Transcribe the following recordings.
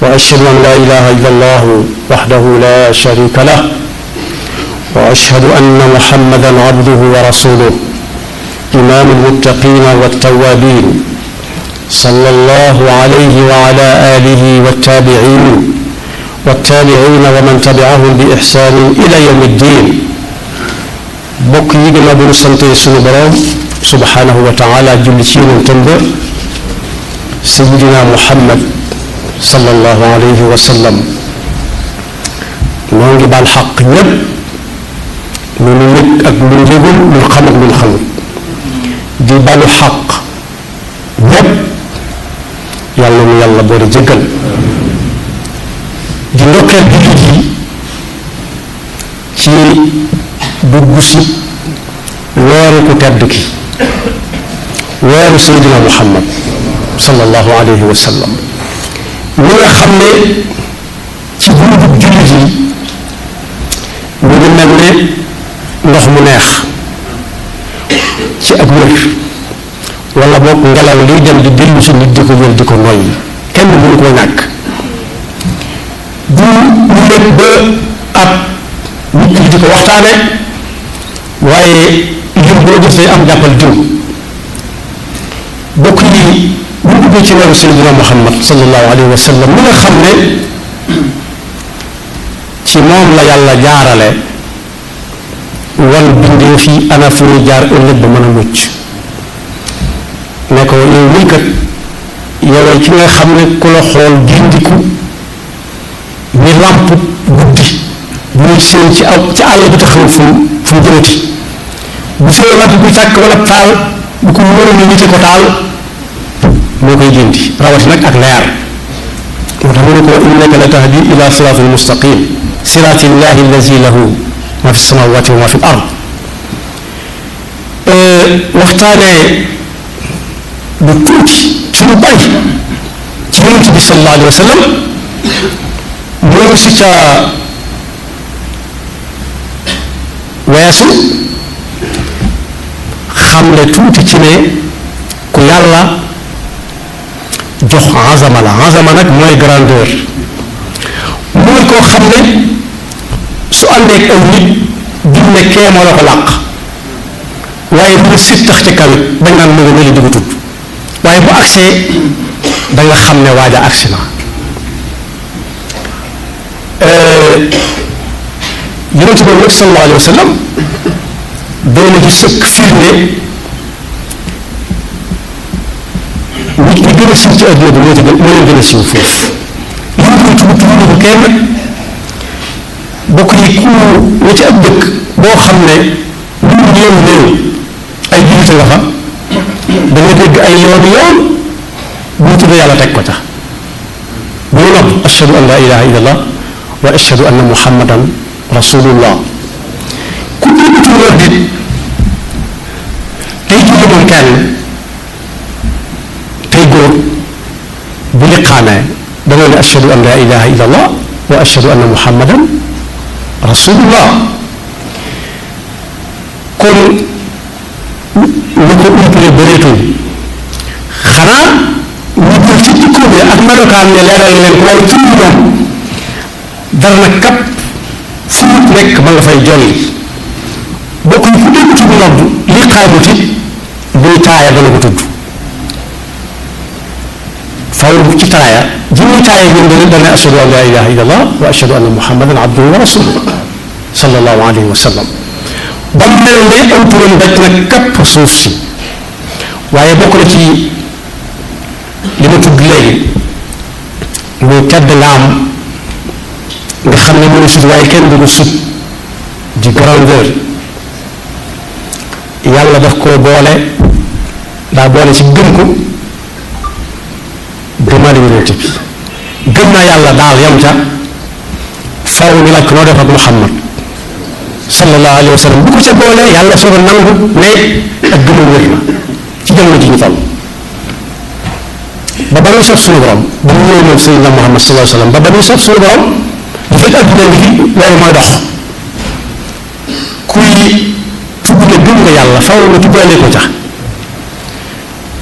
وأشهد أن لا إله إلا الله وحده لا شريك له وأشهد أن محمدا عبده ورسوله إمام المتقين والتوابين صلى الله عليه وعلى آله والتابعين ومن تبعهم بإحسان إلى يوم الدين. bokk yi gannaaw bu ñu sante sunu borom subhanahu wa taala julli ci yonentam ba sayyidina Muhammad sallallahu alayhi wa sallam noo ngi baal xaq ñépp lu nu yëg ak lu yëgul lu xam ak lu xamul di balu xaq ñépp yàlla nu yàlla boole jëggal di ndokkeel jullit yi ci dugg si weeru ku tedd ki weeru sayyidina Muhammad sallallahu alayhi wa sallam ñi nga xam ne ci dundu jullit yi ñu ngi mel ne ndox mu neex ci ak wér wala boog ngelaw liy dem di dellu si nit di ko jël di ko noyyi kenn mënu koo ñàkk du ñu nekk ba ab nit ñi di ko waxtaane waaye lim boo gis day am jàppal diw bokk yi bu duggee ci weeru sayyidina Muhammad sallallahu alayhi wa sallam mi nga xam ne ci moom la yàlla jaarale wan bindee fii ana fu ñuy jaar ëllëg ba mën a mucc ne ko yow lii kat yow ci nga xam ne ku la xool gindiku ni làmp guddi bu ñu seen ci àll bi taxaw fu mu jëmati bu seen lamp bi tàkk wala taal bu ko wóoree ni nite ko taal moo koy jëndi rawati nag ak leer moo tax mu ne ko innaka la tahdi ila siratin mustaqim sirati llahi allazi lahu ma fi samawati wa ma fi l ard waxtaanee lu tuuti ci lu bari ci yonent bi sallallahu alayhi wa sallam ñoo si ca weesu xam ne tuuti ci ne ku yàlla jox azama la azama nag mooy grandeur mooy koo xam ne su àndeek aw nit duñ ne kee moo la ko làq waaye bu sit tax ci kaw it bañ naan mu nga meli di ko tudd waaye bu agsee da nga xam ne waaja agsi na yonent bi nag sallallahu alayhi wa sallam doy na ci sëkk firnde nit ñi gën a siiw ci àdduna bi moo leen gën a siiw foofu li ñu koy tudd tudd ko kenn bokk yi ku ñi ci ab dëkk boo xam ne lu mu néew néew ay jullit nga fa da nga dégg ay yoon bu ñu tudd yàlla teg ko ca bu ñu nopp ashhadu an la ilaha illallah wa ashhadu anna muhammadan rasulullah ku dégg ci wër dit tey julli moom kenn tey góor bu liqaamee da nga ne ashhadu an la ilaha illallah wa ashhadu anna muhammadan rasulullah kon ñu ko umpale bëreetuñ xanaa ñu jël ci jikkoom yi ak melokaan ne leeral leen ko waaye ci moom dara nag kat fu mu nekk ma nga fay jolli bokk yi ku dégg tudd nodd li xaamuti buy taaya dana ko tudd faw ci taaya ji muy taaya ñoom dana ashhadu an la ilaha illallah wa ashhadu anna muhammadan abduhu wa rasuluhu sallallahu alayhi wa sallam ba mel ne aw turam daj nag kapp suuf si waaye bokk na ci li ma tudd léegi muy tedd nga am nga xam ne mënu sut waaye kenn du ko sut di grandeur yàlla daf koo boole daa boole ci gëm ko gëmaale yonent bi gëm naa yàlla daal yam ca faw ñu laaj ko noo def ak Muhammad sallallahu alayhi wa sallam bu ko ca boole yàlla soog a nangu ne ak gëmam wér na ci jamono ji ñu toll ba ba muy sot suñu borom ba mu ñëw moom Seydina Muhammad sallallahu alayhi wa sallam ba ba muy sot suñu borom bu fekk adduna ngi fi loolu mooy dox kuy tudd ne gëm nga yàlla faw nga tuddaale ko ca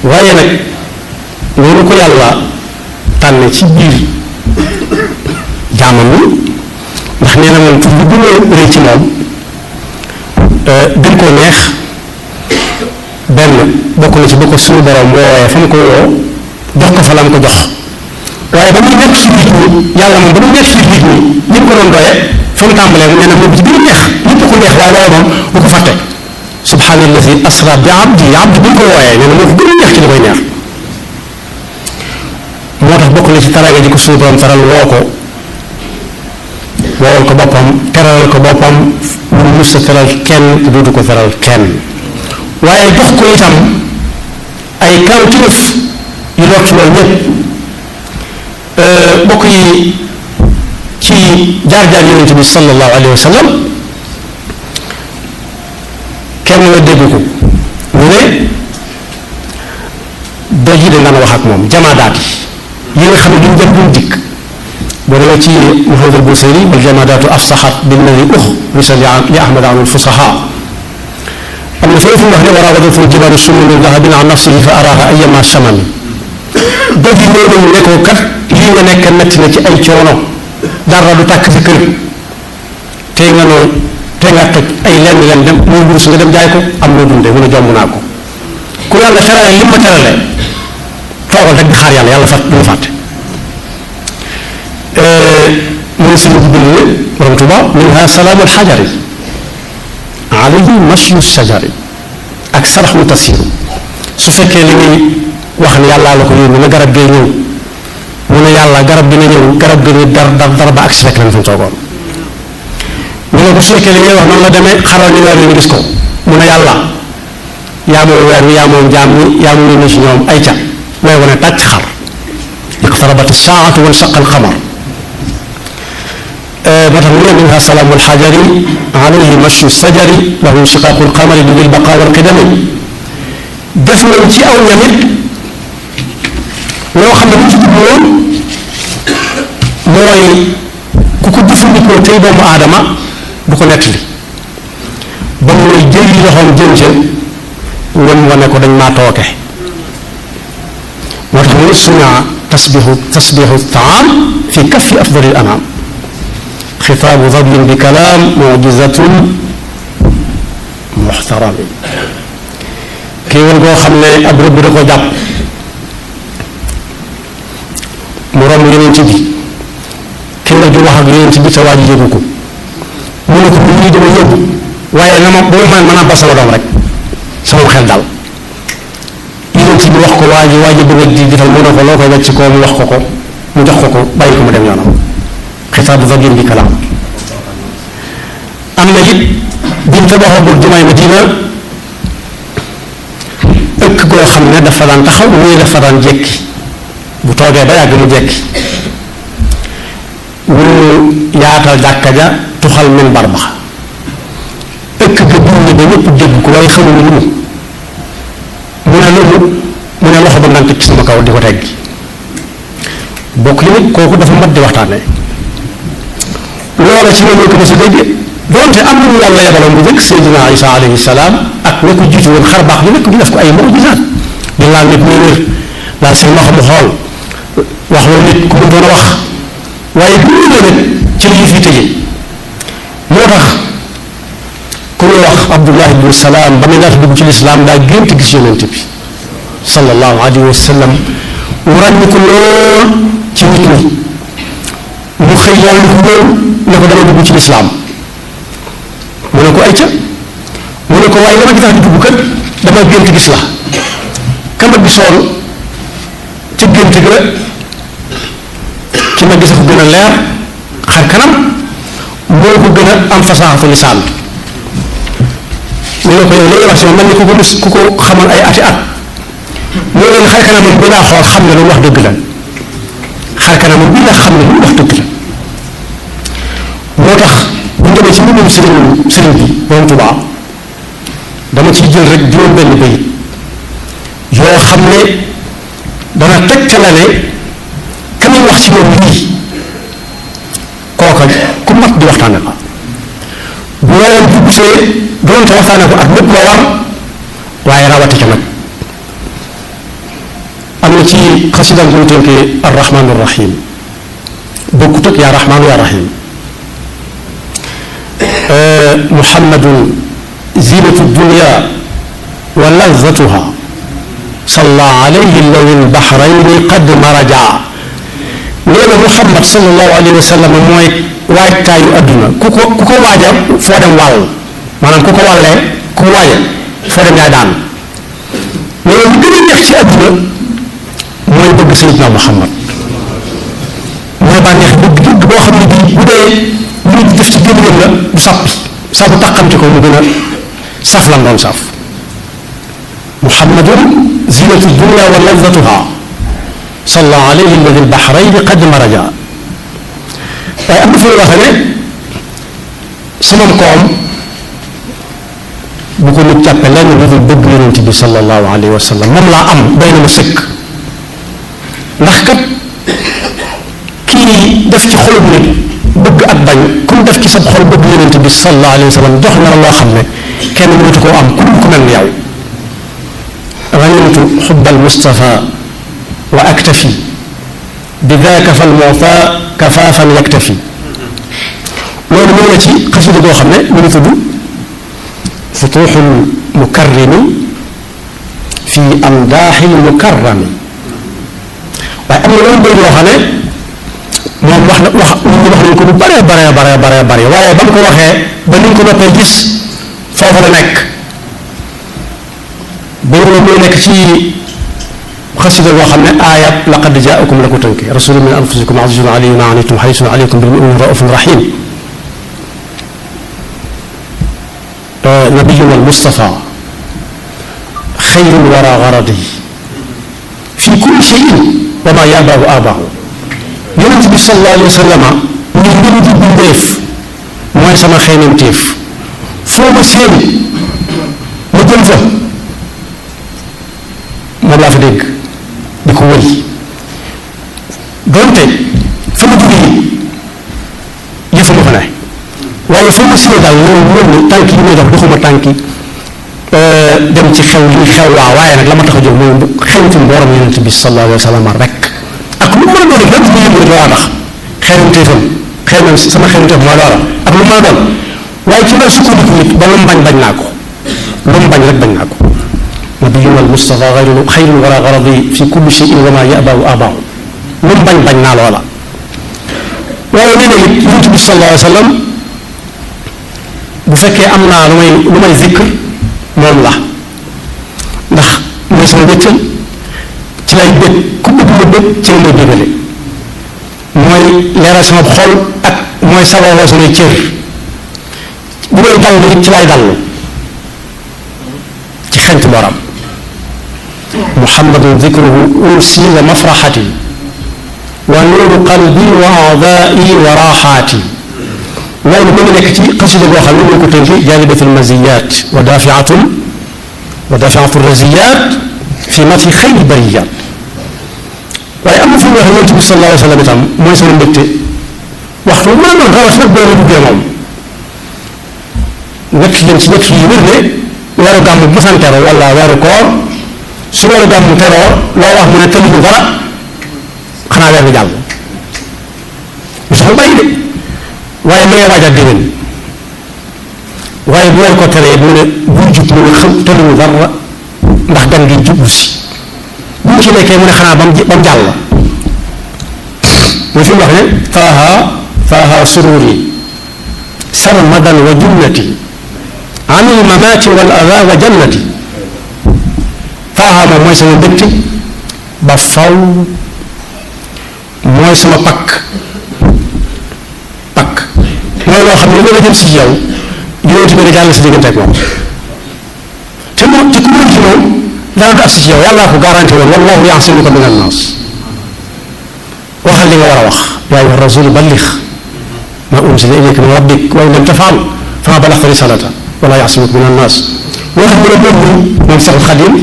waaye nag noonu ko yàlla tànne ci biir jaamam ñi ndax nee na moom tur bi gën a rëy ci moom gën koo neex benn bokk na ci ba ko suñu borom woowee fa mu ko woo jox ko fa la mu ko jox waaye ba muy nekk ci nit ñi yàlla moom ba muy nekk ci nit ñi ñi ko doon doyee fa mu tàmbalee nee na moom ci gën a neex ñëpp ko neex waaye loolu moom bu ko fàtte subhaanallazi asra bi abdi abdi bu ñu ko wooyee nee na moo ko gën a neex ci li koy neex moo tax bokk na ci taraanga ji ko suñu borom taral woo ko woowal ko boppam teralal ko boppam mu mus a teral kenn te dootu ko teral kenn waaye jox ko itam ay kawtéef yu doot ci loolu ñëpp bokk yi ci jaar-jaar yonent bi sallallahu alayhi wa sallam kenn nga dégg ko mu ne doj yi dañ daan wax ak moom jamaadaat yi nga xam ne duñ dem duñ dikk boo demee ci Muhammad al-Busayri wal jamaadaatu afsaxat billadi uxrisa li ahmad an alfusaha am na foofu wax ne wa raawadatu al-jibaalu summun min dahabin an nafsihi fa araaha ayyama shaman doj yi ñoo doon nekkoo kat lii nga nekk metti na ci ay coono dara du tàkk sa kër tey nga noonu tey nga toj ay lenn dem muy wurus nga dem jaay ko am loo dundee mun a jomb naa ko ku yàlla terale li ma terale toogal rek di xaar yàlla fàtt du fàtte mun si bind ne borom Tuuba minha salaamul xajari alayhi mashyu sajari ak saraxu tasiru su fekkee li ngay wax ne yàllaa la ko yónni na garab gay ñëw mu ne yàlla garab gi na ñëw garab gi ne dar ba agsi fekk lañ fa toogoon mu ne bu fekkee li ngay wax noonu la demee xaral ñu weer ñu gis ko mu ne yàlla yaa moom weer wi yaa moom jaam ñi yaa moom ni ci ñoom ay ca may wane tàcc xar iqtarabat as-saa'atu wa inshaqa al-qamar moo tax mu ne minha salaamul xajari alayhi mashu sajari lahu inshiqaaqu al-qamari bil baqaa wal qidami def nañ ci aw ñamit loo xam ne bu ci jublu mooy ku ko jëfandikoo tey doomu aadama du ko nettali ba mooy jëli loxoom jëm ca ñoom wane ko dañ maa tooke moo tax mu ne suna tasbihu taam fi kaffi afdali al anam xitaabu dablin bi kalaam mujizatun muxtarami kii woon koo xam ne ab rëbb da ko jàpp mu romb yonent bi ki nga ju wax ak yonent bi te waa ji yëgu ko mu ne ko bu ñuy dama yóbbu waaye na ma bu ma mën a ba sama doom rek sama xel dal yonent bi wax ko waa ji bëgg a di defal mu ne ko loo koy wecc koo mu wax ko mu jox ko bàyyi ko mu dem yoonam xitaabu dablin bi kalaam am na it biñ tabaxagul jumaay Madina ëkk goo xam ne dafa daan taxaw muy dafa daan jekki bu toogee ba yàgg mu jekki ñu yaatal jàkka ja tuxal minbar ba ëkk ga dund ba ñëpp dégg ko waaye xamuñu lu mu ne loxo ba naan teg ci sama kaw di ko teggi bokk yi nit kooku dafa mat di waxtaane loola ci loolu ko mos a dégg donte am nañu yàlla yebaloon bu njëkk Seydina Isa alayhi salaam ak ña ko jiitu woon xar baax li nekk ñu def ko ay mujizaat di laal nit muy wér laal seen loxo mu xool wax loolu nit ku mëntoon a wax waaye bu ñu nag ci li ñu fi tëjee moo tax ku ñu wax Abdullah ibn Salaam ba muy laata dugg ci lislaam daa gént gis yonent bi sallallahu alayhi wa sallam mu ràññi ko lool ci nit ñi mu xëy lool ni ko lool ne ko dama dugg ci lislaam mu ne ko ay ca mu ne ko waaye dama gisax di dugg kat dama gént gis la kama gisoon ca gént ga ki ma gis ko gën a leer xar kanam moo ko gën a am fasaaxatu lisaan mu ne ko yow loolu wax si ma man ni ku ko xamoon ay ati at moo leen xar kanamam bi laa xool xam ne lu wax dëgg la xar kanamam bi laa xam ne lu wax dëgg la moo tax bu ñu demee ci mbindum sëriñ bi borom Tuubaa dama ciy jël rek juróom benn bayit yoo xam ne dana tegtale ne ka muy wax ci moom lii kooka ku mat di waxtaane la bu weeroon bu gisee doonte waxtaane ko ak lépp la war waaye rawati ca nag am na ci xasidam bu ñu tënkee arrahmaan arrahim bokkut ak yaa rahmaanu yaa rahim. muhammadun zinatu dunya wa lazatuha salla alayhi allawi albahrayni qad maraja. nee na muhammad sallallahu alayhi wa sallam mooy waajtaayu adduna ku ko waaja foo dem wàll maanaam ku ko wàllee ku ko waaja foo dem yaay daan. nee na lu gën a neex ci adduna mooy bëgg sayyidina muhammad mooy bànneex dëgg boo xam ne bii bu dee lu ñu def ci gémmiñam la du sàppi saa bu tàqamti ko mu gën a saf la doon saf. muhammadun zinatu dunya wa lazatuha salla alayhi alladi albahrayni qad maraja. waaye am na fu ñu waxee ne sama koom bu ko nit jàppe lenn lu dul bëgg yonent bi sallallahu alayhi wa sallam moom laa am doy na ma sëkk. ndax kat kii def ci xolub nit bëgg ak bañ ku mu def ci sa xol bëgg yonent bi sallallahu alayhi wa sallam jox na la loo xam ne kenn mënatu koo am ku mel ni yow. ranimtu xubbal Mustafa wa aktafi bi daaka fal mu'ta kafaafan yaktafi. loolu ñëw na ci xasida goo xam ne mu ngi tudd futuuxul mukarrimi fi amdaaxil mukarrami. waaye am na loolu bëri loo xam ne moom wax nañ ko bu bare waaye ba mu ko waxee ba ni ñu ko noppee gis foofu la nekk. bëri na muy nekk ci xasida boo xam ne aayat laqad jaakum la ko tënke rasulun min anfusikum azizun alayhi ma anittum harisun alaykum bil mu'minina raufun rahim. nabiyuna al-Mustafa xayrul wara garadi fi kulli shay'in wa ma yabaahu abaahu. yonent bi sallallahu alayhi wa sallam ñu ngeen di bindeef mooy sama xeynanteef foo ma séen ma jëm fa moom laa fa dégg di ko wëri donte fa ma jógee yëfa ma fa ne waaye foo ma séen daal loolu tànk yi may dox doxuma tànki dem ci xew li xew waaye nag la ma tax a jóg mooy xewntu borom yonent bi sallallahu alayhi wa sallam rek ak lu mu mën a doon rek mu yëngu loola tax xewnteefam xewnam sama xewnteef mooy loola ak lu mu mën a doon waaye ci la sukkandiku nit ba lu mu bañ naa ko lu mu bañ rek bañ naa ko. nabiyuna al-Mustafa xayrul wara garadi fi kulli shay'in wa ma ya'baahu abaahu lu mu bañ naa loola. waaye nee na it yonent bi sallallahu alayhi wa sallam bu fekkee am naa lu may zikr moom la ndax mooy sama wéttal ci lay bég ku bëgg ma bég ci la may bégale mooy leeral sama xol ak mooy sababoo samay cër bu may dallu it ci lay dallu ci xent borom. muhammadun dikruhu unsi wa mafraxati wa nuuru qalbi wa aadaai wa raaxaati. loolu mu ngi nekk ci xasida boo xam ne ñu ko tënki jaalibatul maziyaat wa daafiatu raziyaat fi mati xayri bariyaat. waaye am na fu ñu waxee yonent bi sallallahu alayhi wa sallam itam mooy sama mbégte waxtu bu mën a doon rawatina boo la duggee moom nekk leen ci nekk yi wér ne weeru gàmmu bu san teroo wala weeru koor su weeru gàmmu teroo loo wax mu ne tëluñu dara xanaa weer bi jàll lu tax mu bàyyi de waaye ma ngay waajal déwén waaye bu weer ko teree mu ne buy jub mu ne xam tëluñu dara ndax gan gi jublu si bu ñu ci nekkee mu ne xanaa ba mu jàll mooy fi mu wax ne faaha sururi sarmadan wa junnati anil mamaati wal adaa wa jannati. faaha moom mooy sama mbégte ba faw mooy sama pakk mooy loo xam ne li nga jëm si yow yonent bi nga jàll si diggante ak moom te moom ci ku mën ci moom dara du agsi ci yow yàllaa ko garanti woon wallahu yaasimuka min annaas. waxal li nga war a wax yaa ayyuha rasulu ballix ma unzila ilayka min rabbik wa in lam tafal fama balaxta risalata wala yaasimuka min annaas. moo tax mu ne moom Seexul Xadim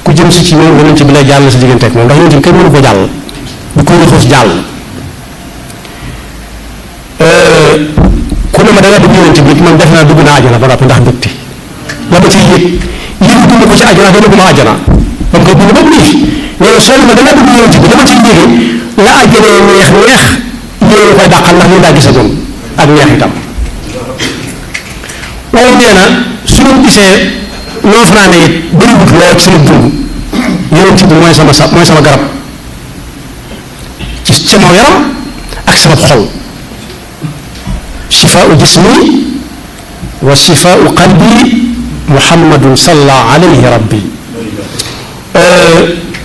ku jëm si ci moom yonent bi lay jàll si diggante ak moom ndax yonent bi kenn mënu ko jàll bu ko xuus jàll. ku ne ma danga dugg yonent bi man def naa dugg naa àjjana ba noppi ndax mbégte la ma ciy yëg dugg ko ci àjjana te dugguma àjjana ba mu koy dund ba mu nii nee na soo ma danga dugg yonent bi la ma ciy yëgee la àjjana neex loolu koy dàqal ndax ñu daa gisagoon ak neex itam waaye nee na su ñu gisee noo fanaane it bëriwut lool ci sama dund yonent bi mooy sama garab ci sama yaram ak sama xol shifaau jismi wa shifaau qalbi muhammadun salla alayhi rabbi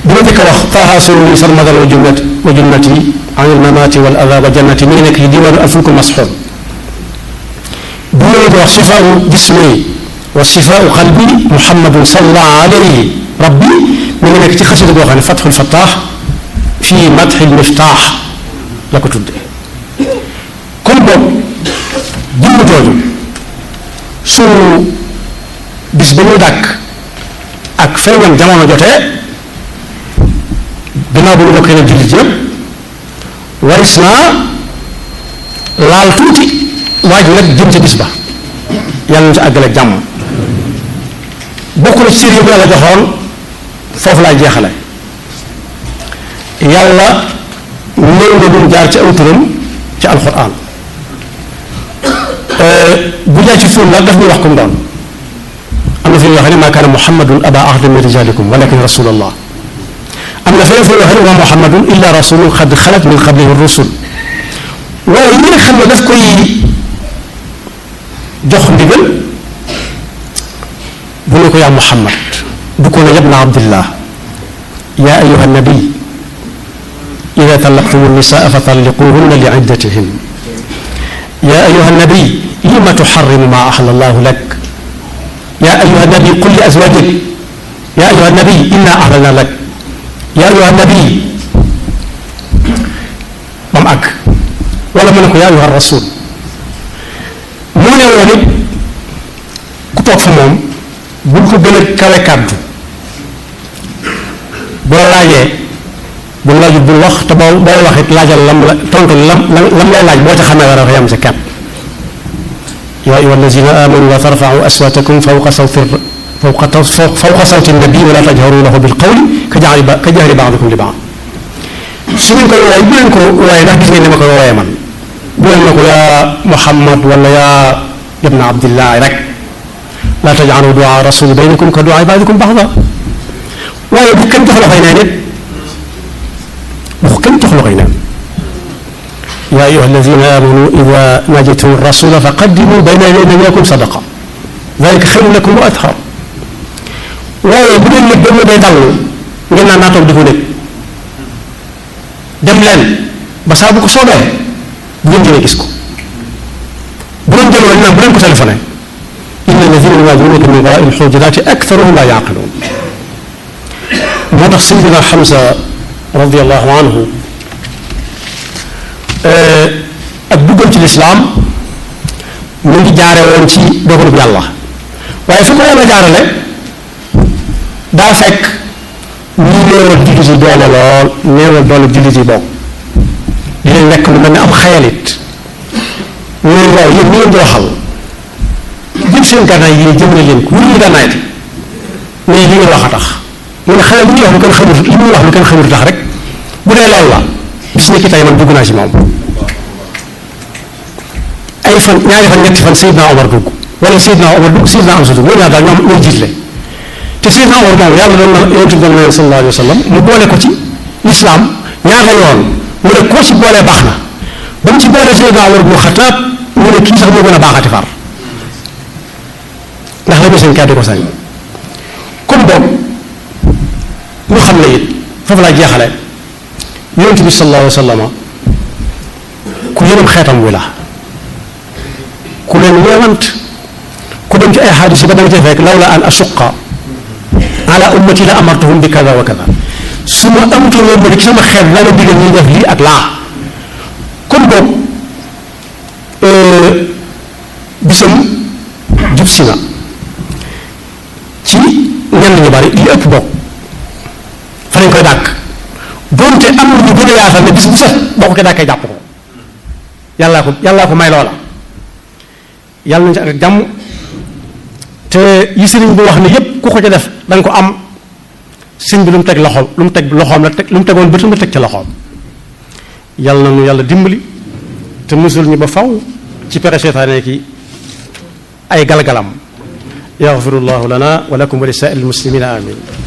bi ma njëkk a wax taaha sururi sarmadan wa junnati an il mamati wal adha wa jannati mi ngi nekk ci diwaanu alfulkul masxuun bi ma ko wax shifaau jismi wa shifaau qalbi muhammadun salla alayhi rabbi mi ngi nekk ci xasida boo xam ne fatxul fattaax fii madxil miftaax la ko tudde kon boobu jëmm jooju su bis ba muy dàkk ak feeñam jamono jotee gannaaw bu ñu bokkee ne jullit yëpp waris naa laal tuuti waaj nag jëm ca bis ba yàlla na ci àggale jàmm bokk na ci cër yi yàlla joxoon foofu laay jeexale yàlla néew na dum jaar ci aw turam ci alxuraan bu dee ci suul nag daf ñuy wax comme doon am na fi ñuy wax ne maa kaana muhammadun aba ahadin min rijalikum walakin rasulallah am na feneen fi ñuy wax ne wa muhammadun illa rasulun qad xalat min qablihi rusul waaye li nga xam ne daf koy jox ndigal bu ne ko yaa muhammad du ko ne yabna abdillah yaa ayuha nabi ida talaqtumu nisaa fa talliquhunna li iddatihin yaa ayuha nabi lima tuxarrimu ma axala allahu lak yaa ayuha nabi qul li azwajik yaa ayuha nabi inna ahlalna lak yaa ayuha nabi ba mu àgg wala mu ne ko yaa ayuha rasul mu ne woon it ku toog fa moom bul ko gën a kawe kàddu bu la laajee bu la laajut bul wax te boo booy wax it laajal lam la tontu lam lay laaj boo ca xamee war a yam sa kàpp yaa ayyuha allazina amanu la tarfa'u aswatakum fawqa sawti nabi wala tajharu lahu bil qawli ka jahri ba'dikum li ba'd su ngeen koy wooye bu leen ko wooye ndax gis ngeen ne ma koy wooye man bu leen ma ko yaa Muhammad wala yaa ibna Abdillah rek la taj'alu du'a rasuli baynakum ka du'a ba'dikum ba'da waaye bu kenn jox loxoy neen it bu kenn jox loxoy neen yaa ayyuha allazina amanu ida najaytum rasula faqaddimu bayna yaday najwaakum sadaqa dalika xayrun lakum wa athar waaye bu leen nit ba mu day dallu ngeen naan naa toog di ko nekk dem leen ba saa bu ko soobee bu ngeen jëlee gis ko bu leen jëloo naan bu leen ko téléphoné inna allazina yunaadunaka min waraai lxujuraati aktharuhum laa yaaqiluun moo tax Seydina Hamza radiyallahu anhu ak duggam ci lislaam mu ngi jaare woon ci dogalub yàlla waaye fu ko yàlla jaarale daa fekk ñi néewal jullit yi doole lool néewal doole jullit yi bokk di leen nekk lu mel ne am xayalit ñooy waaw yéen ñi leen di waxal jël seen gànnaay yi jëmale leen ko wuru ñu gànnaay te mais li ngeen wax a tax mu ne xanaa lu ñuy wax lu kenn xamul li muy wax lu kenn xamul tax rek bu dee loolu la bis ni ki tey man dugg naa ci moom ay fan ñaari fan ñetti fan Seydina Omar dugg wala Seydina Omar dugg Seydina Amsa dugg ñoom ñaar daal ñoo jiitle te Seydina Omar moom yàlla doon na yonent bi doon na sallallahu alayhi wa sallam mu boole ko ci lislaam ñaar la yoon mu ne koo ci boolee baax na ba mu ci boolee Seydina Omar bu Xataab mu ne kii sax moo gën a baaxati far ndax la muy seen kàddu ko sañ comme boobu ñu xam ne it foofu laa jeexale yonent bi sallallahu alayhi wa sallam ku yërëm xeetam wi la ku leen weewant ku dem ci ay xaadis yi ba da nga cee fekk lawla an asuqa ala ummati la amartuhum bi kada wa kada su ma amutoon woon ba ci sama xeet la la digal ñuy def lii ak laa kon boobu bisam jub si na ci ñenn ñu bari li ëpp bokk fa lañ koy dàkk donte am na ñu gën a yaatal ne bis bu set boo ko dàkkee jàpp ko yàllaa ko may loola yàlla nañ ci ak jàmm te yi sëriñ bi wax ne yépp ku ko ca def da nga ko am sëriñ bi lu mu teg loxoom lu mu teg loxoom la teg lu mu tegoon bëtam la teg ca loxoom yàlla na nu yàlla dimbali te musul ñu ba faw ci pexe seytaane ki ay galgalam yaxfirullahu lana wa lakum wa li saa'iril muslimina amin